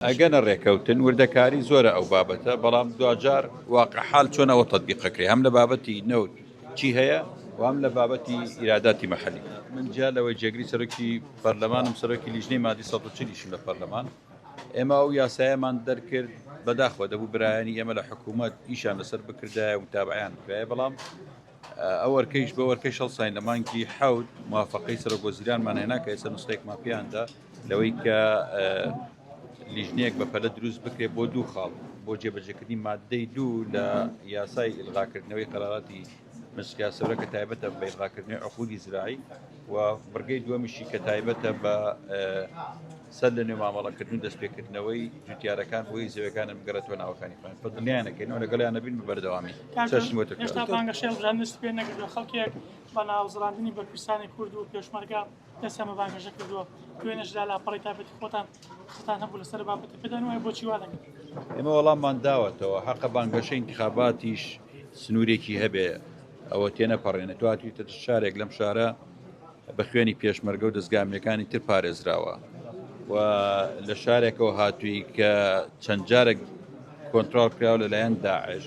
ئەگەنە ڕێکەوتن، وردەکاری زۆرە ئەو بابەتە، بەڵام دواجار واقع حال چۆن ئەوە تەتبیق ئەکرێ هەم لە بابەتی نەوت چی هەیە و هەم لە بابەتی ئیراداتی مەحەلی. من جیا لەوەی جێگری سەرۆکی پەرلەمانم، سەرۆکی لیژنەی مادی 140 یشم لە پەرلەمان. ئێمە ئەو یاسایەمان دەرکرد، بەداخەوە دەبوو برایانی ئێمە لە حکوومەت ئیشیان لەسەر بکردایە و متابعەیان بکرایە، بەڵام ئەو ئەرکەیش بەو ئەرکەیش هەڵساین لە مانگی حەوت موافەقەی سەرۆک وەزیرانمان هێنا کە ئێستا نوسخەیەکمان پێیان دا لەوەی کە لیژنەیەک بە پەلە دروست بکرێت بۆ دوو خاڵ بۆ جێبەجێکردنی مادەی دوو لە یاسای ئیلغاکردنەوەی قەراراتی مسکیا سەورە کە تایبەتە بە ئیلغاکردنەوەی عقودی زراعی و بڕگەی دووەمیشی کە تایبەتە بە سەر لە نوێ مامەڵەکردن و دەستپێکردنەوەی جوتیارەکان بۆی زەویەکانیان بگەڕێتەوە ناوەکانی خۆیان بە دڵنیایان ئەکەینەوە لەگەڵیان نەبین بە بەردەوامی چەشن بۆ تکرار. هێشتا بانگەشەی هەڵبژاردن دەستی پێ نەکردووە، خەڵکێک بە ناوزڕاندنی بەرپرسانی کورد و پێشمەرگە دەستیان بە بانگەشە کردووە، دوێنێش لە لاپەڕەی تایبەتی خۆتان قسەتان هەبوو لەسەر بابەتە، پێتان وایە بۆچی وا دەکەن؟ ئێمە وەڵاممان داوەتەوە، حەقە بانگەشەی ئینتخاباتیش سنوورێکی هەبێ، ئەوە تێنەپەڕێنێ، تۆ هاتوویتە شارێک لەم شارە بە خوێنی پێشمەرگە و دەزگا ئەمنیەکانی تر پارێزراوە و لە شارێکەوە هاتووی کە چەند جارێک کۆنترۆڵ کراوە لەلایەن داعش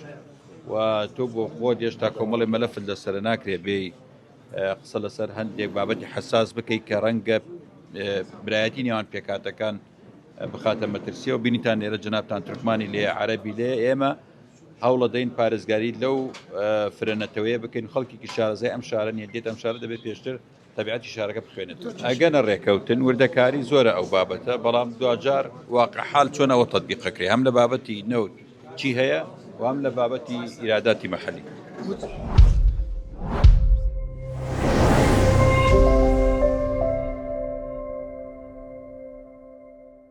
و تۆ بۆ خۆت هێشتا کۆمەڵی مەلەفت لەسەر ناکرێ بێی قسە لەسەر هەندێک بابەتی حەساس بکەیت کە ڕەنگە برایەتی نێوان پێکاتەکان بخاتە مەترسیەوە بینیتان لێرە جەنابتان تورکمانی لێ عەرەبی لێ ئێمە هەوڵەدەین پارێزگاری لەو فرە نەتەوەیە بکەین خەڵکێکی شارەزای ئەم شارە نیە دێت ئەم شارە دەبێت پێشتر تەبیعەتی شارەکە بخوێنێت ئەگەنە ڕێکەوتن وردەکاری زۆرە ئەو بابەتە بەڵام دواجار واقع حال چۆن ئەوە تەتبیق ئەکرێ هەم لە بابەتی نەوت چی هەیە و هەم لە بابەتی ئیراداتی مەحەلی.